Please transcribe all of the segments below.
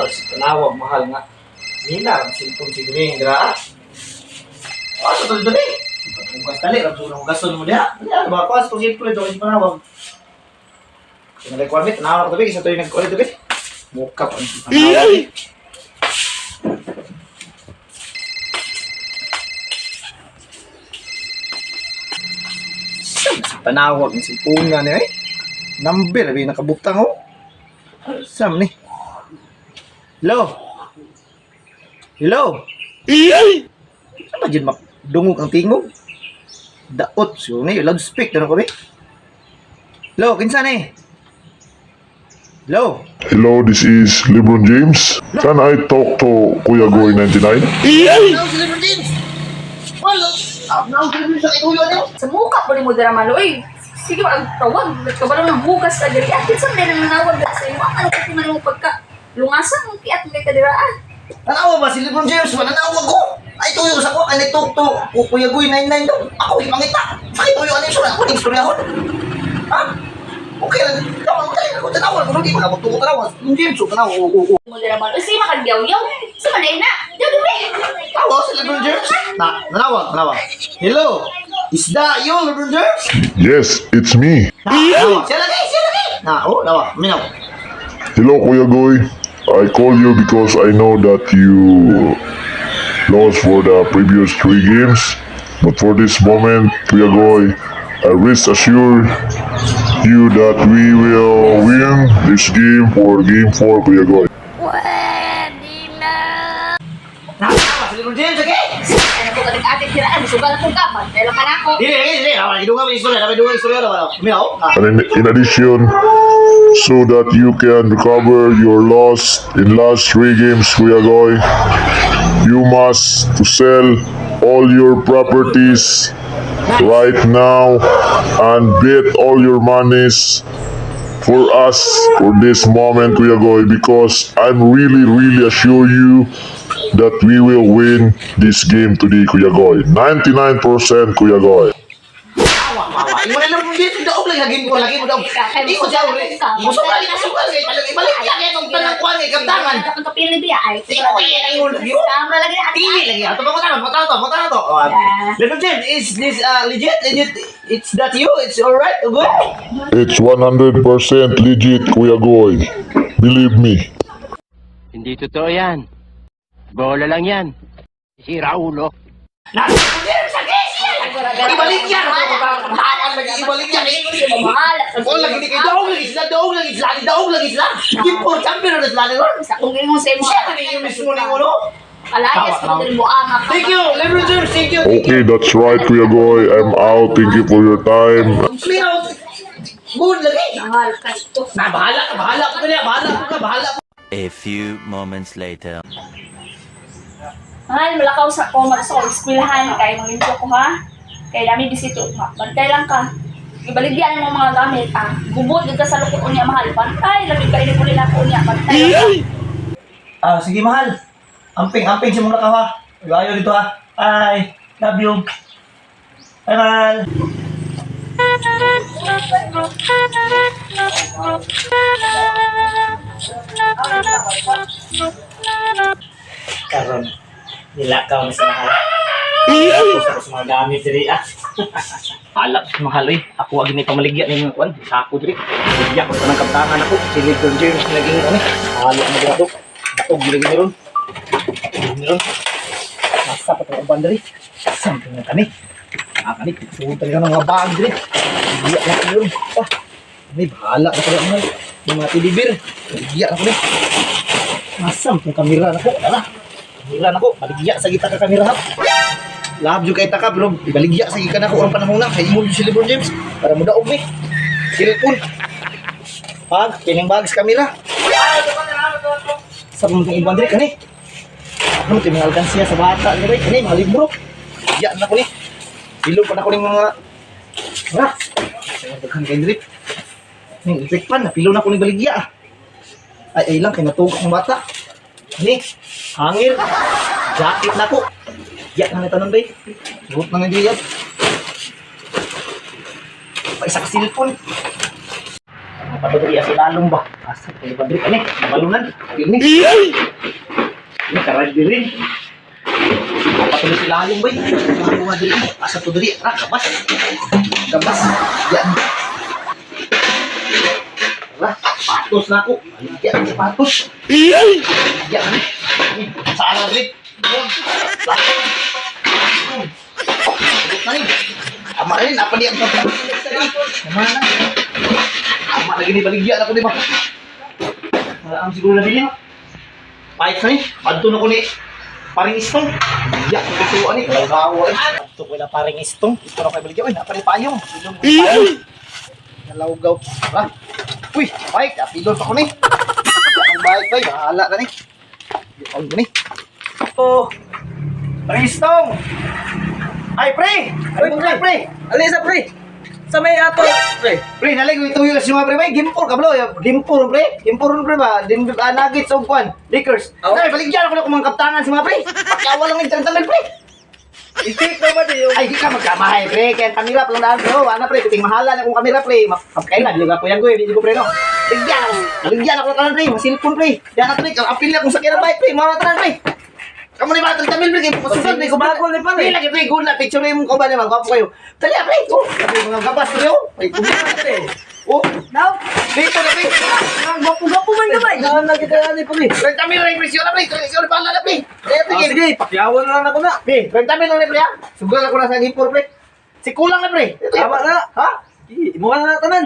Si panawag mahal nga. Nina, ang cellphone si Green, dira. Ah, sa tuloy tuloy. Hugas tali, ramsunan hugason mo diha. Diha, ba ko sa cellphone ito kasi panawag. Kung requirement, tanawag ko tabi, isa tuloy nag-ulit tabi. Mukha pa ang panawag. Sa panawag ng cellphone nga ni eh. Number, abi nakabutang oh. Sam ni. Hello? Hello? Saan ba dyan makdungog ang tingog? Daot, siguro ni. Loudspeak, na ko ba? Hello, kinsa ni? Hello? Hello, this is LeBron James. Can I talk to Kuya Goy 99? Hello, si LeBron James! Well, now, si LeBron sa kituyo niyo. Sa muka po ni mo dira malo eh. Sige ba ang tawag, kabalo ng hugas sa diri. Ah, kinsa man nanawag sa imo? Ano ko man mo pagka lungasan mo kiat mo kay kadira ah. Nanawa ba si LeBron James? Wala nanawag ko. Ay, tuyo sa ko. Ay, talk to Kuya Goy 99 daw. Ako, ipangita. Sa kituyo, ano yung istorya? Ako, yung istorya ko. Ha? Okay lang. Tama, magaling ako. Tanawa. Kung hindi, makapagtuko tanawa. LeBron James, oh, tanawa. Oo, oo, oo. Mo dira malo. Sige makagyaw-yaw. Sa man na. Diyo dumi. Tawa si LeBron James. Na, nanawag, nanawag. Hello? Is that you, LeBron James? Yes, it's me. Na, nanawag. Siya lagi, siya lagi. Na, oh, nawa, minaw. Hello, Kuya Goy. I call you because I know that you lost for the previous three games. But for this moment, Kuya Goy, I rest assure you that we will win this game for Game 4, Kuya Goy. Pwede na. Na, nawa, si LeBron James, lagi. Ano ko kadag ate dira ah, musugal akong kapan. Dahil ka nako. Dili, lagi, dili. Nawa, idungan mo yung istorya. Nawa, idungan yung istorya. Nawa, minaw. Na. And in addition, so that you can recover your loss in last three games, Kuya Goy, you must to sell all your properties right now and bet all your monies for us for this moment, Kuya Goy, because I'm really, really assure you that we will win this game today, Kuya Goy. 99%, Kuya Goy. Awa, awa. Imo na LeBron James, daog lagi lagi mo lagi mo daog. Di ko siya uri. Musugal, musugal kay palag ibalik ya kay tong tanang kuan kay kaptangan. Ang kapili biya ay. Di ko kaya ay mo lagi. oh. Tama lagi na ate. Dili lagi. Ato pa ko tanan, mo to, mo to. Oh, LeBron James, is this legit? Legit? It's that you? It's all right? Good? It's 100% legit, Kuya Goy. Believe me. Hindi totoo yan. Bola lang yan. Sira ulo. Na, LeBron James, lagi siya. Ibalik yan. Tapan lagi ibalik yan. Mahal. Oh, lagi di kay daog lagi sila, daog lagi sila, daog lagi sila. Give for champion na sila ni Ron. Sa kung gingon sa imo. Siya na yung mismo ni Uno. Palayas Tawa, mo diri mo ang Thank you, LeBron James. Thank you. Thank you. Okay, that's right, Kuya Goy. I'm out. Thank you for your time. Pero, good lagi. Mahal ka to. Na, bahala ka, bahala ka niya, bahala ka, bahala ka. A few moments later. Mahal, malakaw sa ko, mag sa eskwelahan, kay manglimpyo ko ha. Kay dami bisito, ma. Bantay lang ka. Ibaligyan mo mga gamit, ah. Gubot gid ka sa lukot unya mahal. Bantay, labi ka ini na ko unya, bantay lang ka. Ah, sige mahal. Amping, amping si muna ka ha. Ayaw dito ha. Bye. Love you. Bye, mahal. Karon, nilakaw na sa mahal. Tapos ako sa mga gamit diri ah. Alak sa mahal eh. Ako agi ni pamaligya ni mga kuan. Sako diri. Maligya ko sa nang kaptangan ako. Si LeBron James naging ano. Halo ang grado. Daog lagi ni ron. Daog ni ron. Nasa pa tong uban diri. Sampung na kani. Ah, kani suod talaga ng mga bag diri. Maligya na ko ron. Ah. Ni bahala na pala mahal. Yung mga teddy bear. Maligya na ko ni. Nasam tong kamera na ko. Tara. Kamera na ko. Baligya sa kita ka kamera ha. Love yung kay taka bro. Ibaligya sa gikan ako ang panahon na kay imo si LeBron James para mo daog ni. Cellphone. Pag kining bags kamera. Sa mong ibang diri kani. Ano ti mga alkansya sa bata diri kani mga libro. Ya na ko ni. Ilo pa na ko ning mga Ra. Sa daghan kay diri. Ning electric pan napilo na ko ning baligya. Ay ay lang kay natugak ng bata. Ni hangir. Jacket na ko. Ya na tanon bay. Suot na nga diyan. Pa isa ka cellphone. Napatudiri sa ilalong ba? Asa kay pabrik ani? Mabalunan. Ini. Ini karay diri. Napatudiri sa ilalong ba? Mabalunan diri. Asa to diri? Ra gabas. Gabas. Yan. Ra, patos na ako. Yan, patos. Yan. Saan na rin? Ama rin, apa dia ang Ama na. Ama lagi ni baligya na ko di ba? Wala ang siguro na bilhin. Pahit na ni. Adto na ko ni paring istong. Baligya ko ito ani. Kalagawa eh. Adto ko na paring istong. Ito na ko baligya. Uy, napari payong. Ilong ko payong. Nalawgaw. Ha? Uy, bike. Apilon pa ko ni. Ang bike, bay. Bahala na ni. Ang ni. Oh, Paring istong! Ay, pre! Ay, pre, pre! alisa pre. Sa may ato, pre. Pre, nalig ito yung kasi mga pre, may gimpor ka bro. Gimpor pre. Gimpor pre ba? Din nuggets og kwan, Lakers. Oh. Ay, baligyan ako na kung mga kaptangan sa mga pre. Pakiawa lang ng 30 mil pre. I-take na ba di yung Ay, di ka magkamahay pre. Kaya ang kamera pa lang daan bro. Ana pre, piting mahala na kung kamera pre. Kaya na, ko yan ko eh. Hindi ko pre no. Baligyan ako. Baligyan ako na tanan pre. Mga cellphone pre. Yan pre, ang apil na kung sa kira bike pre. Mga tanan pre. Kamu ni ba 30 mil pre? Kaya pasusan pre. Bagol ni pare. Pre, lagi pre, good na picture yung kauban naman. Gwapo kayo. Dali pre. Oh, sabi mga gabas pre oh. Ay, kumita pre. Oh, Now? dito na pre. Ang gwapo-gwapo man ka ba? Daan na kita ani pre. 30 mil lang presyo na pre. 30 mil pala na pre. Kaya pre, Ah, sige, pakiawan na lang ako na. pre, 30 mil lang na pre ha. Sugal ako na sa impor pre. Si kulang na pre. Ito, Tama na. Ha? Imuha na na tanan.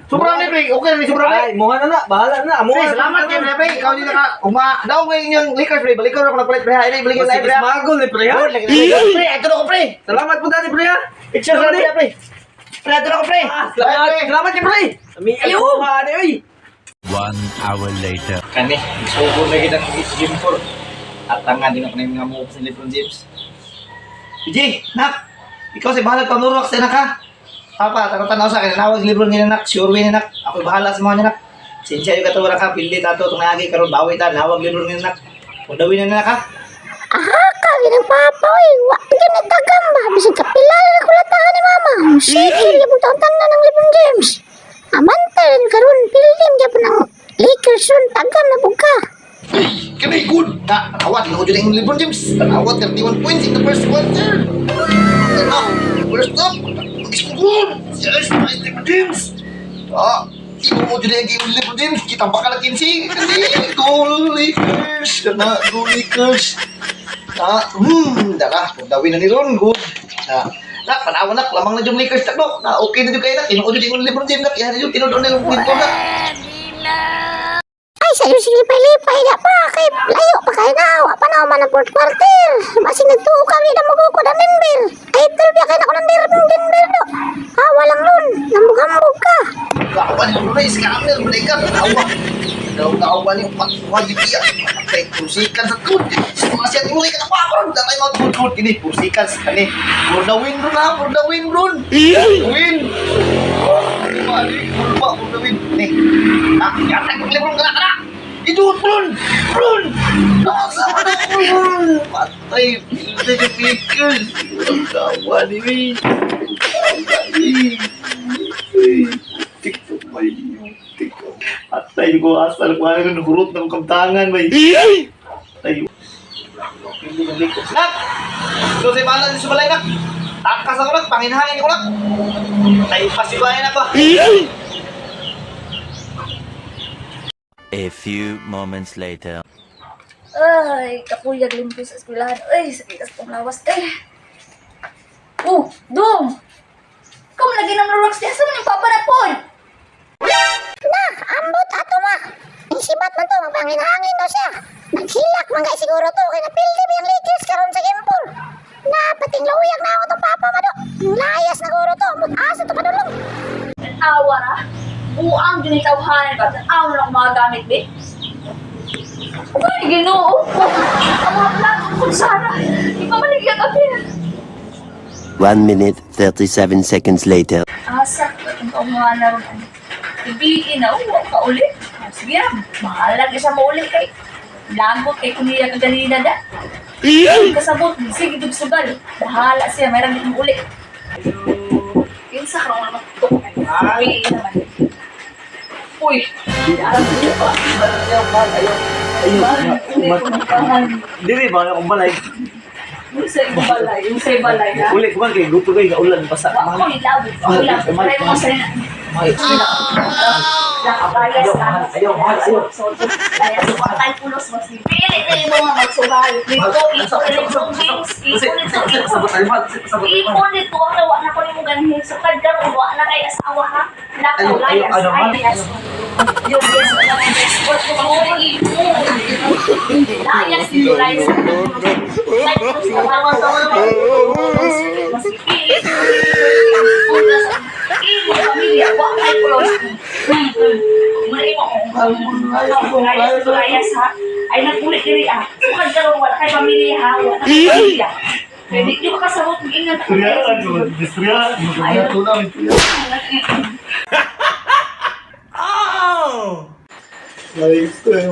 Sobrang na pre. Okay na ni sobrang pre. Ay, imuha na na. Bahala na. Amuha Pre, na. salamat kay pre, pre. Ikaw din naka uma daw ngayon yung Lakers pre. Balikan ako na palit pre ha. Ini balikan Kasi na pre. ha. smagol ni pre ha. Good, lagi na, pre. Pre, ito na ko pre. Salamat po dani pre ha. Picture sa pre pre. Pre, ito na ko pre. Ah, salamat. Pre. Salamat kay pre. Ayun. Ani oy. 1 hour later. Kani, sugo na kita ng game 4. At tanga din ako na yung mga moves ni LeBron James. PG, nak! Ikaw si bahala pamurok sa anak ha. Papa, tanong-tanaw sa akin, nawag LeBron ni nak, sure win ni nak. Ako'y bahala sa mga ni nak. Sinsya yung katuwa ka, pili tato, itong nagi, karon bawi ta, nawag LeBron ni nak. Kung dawin na nak ha. Aha, kagi ng papa, oy. Wa, ganit tagam ba? Bisag kapila na kulatahan ni mama. Sige, gyapon taon tanan ng LeBron James. Amante rin karon, pilim gyapon ang Lakers ron, tagam na pug ka. Ay, kani good. Na, awat mo jud ang LeBron James. Tanawat 31 points in the first quarter. Tanaw, first up. Is good. Yes, nice LeBron James. Ah, mo jud ang game LeBron James. Kita baka na 15. Kasi goal Lakers. Kana goal Lakers. Ah, dara, dawin na ni Ron good. Na, na panawan na, lamang na yung Lakers takbo. Na okay na jud kay na tinuod jud ang LeBron James na. Kaya na jud tinuod na yung na. Ay, sa iyo sige lipay-lipay na pa. Kay layo pa kay na. Wa pa na man ang fourth quarter. Basig nagtuo kami na magukod ang Denver. Ay, tulbi kay na ko ng Denver, Denver do. Ah, walang nun. Nambog-hambog ka. Kawan yung race, camel, balikan, tawa. Daw-dawa ni upat wajib iya. Kay pusikan sa tud. Mga siya uli ka pa ron. Datay mga tud tud ini pusikan sa kani. For the win ron ha, for the win ron. Win. Mali, kurba for the win. Ni. Ah, yata ko lebron kana kana. Itu ron. Ron. Nasa na ron. Patay, hindi yung Lakers. Tawa ni mi. Tawa ni. TikTok may TikTok. Atay ko asal ko ano nagurot ng kamtangan bay. Atay. Nak. So si Malan si Balay nak. Takas ako nak, panginhangin ko nak. Tayo pasibayan ako. A few moments later. Ay, kakuyag limpyo sa eskwelahan. Ay, sakit sa tong lawas. Ay. Oh, dong! Ikaw man lagi nang rocks niya. Sa man yung papa na pod? Na, ambot ato ma. Ang sibat man to, magpangin-hangin daw siya. Naghilak man kay siguro to, kay napildi ba yung Lakers karon sa game 4. Na, pating luyag na ako tong papa mado. Ang layas na guro to, ambot asa to padulong. Awa ra. Buang yun yung tawhanan ba? Tanawa na akong mga gamit, be. Uy, ginoo ko. Ang mga plato ko, Sara. Ipamaligyan ka, be. 1 minute, 37 seconds later. Asa, itong kaunga na ron. Ibiin na, uwa ka uli. Ah, sige na, bahala ka siya mauli kay. Lagot kay kuniya ka ganina da. Kasabot, sige dug sugal. Bahala siya, mayroon din uli. Kinsa ka naman magtutok. Ay, naman. Uy, alam ko pa. Ayaw, mahal, ayaw. Ayaw. Mahal, hindi ko nakahan. Dili ba akong balay? Yung sa balay, yung sa balay ha. Uli ko man kay gusto kay ulan basa. Wa ko ilawit, ako ilawit. Try mo sa Mahal. nakabayas Ayaw, ka. mahal, ayaw, mahal, ayaw. So, layas, wa kay pulos mas pili na mo nga magsugal. Dito, ito, electron games, ito, nito, ito. Sabot tayo, mahal. Sabot tayo, mahal. Ipon nito ang nawa na ko nimo ganhin. So kadang wa na kay asawa ha. Nakaw Ayaw, ayaw, layas, ano, ay mahal. layas. Yo, yes, wala na yes. What ko mo ipon. Layas dito layas. Layas sa tawa tawa. Mas pili. Imo pamilya wa kay pulos. Muna imo. Layas layas ha. Ay nagpuli diri ah. Sukad karon wala kay pamilya ha. Wala kay pamilya. Kaya di ka kasabot ingat ka. Ayaw.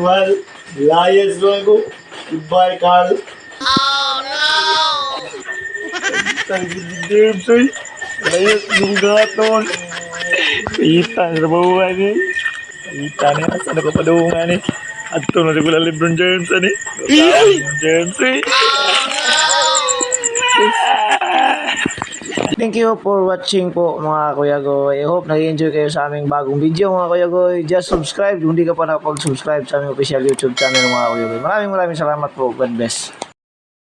Mahal. Layas lang ko. Goodbye, Carl. Oh, no! James, oy. Layas yung gaton. Ita, sa trabaho ni. Ita ni, asa na ko padungan ni. Adto na siguro LeBron James ani. LeBron James, eh. Thank you for watching po, mga Kuya Goy. I hope nag-enjoy kayo sa aming bagong video, mga Kuya Goy. Just subscribe kung hindi ka pa nakapag-subscribe sa aming official YouTube channel, mga Kuya Goy. Maraming maraming salamat po. God bless.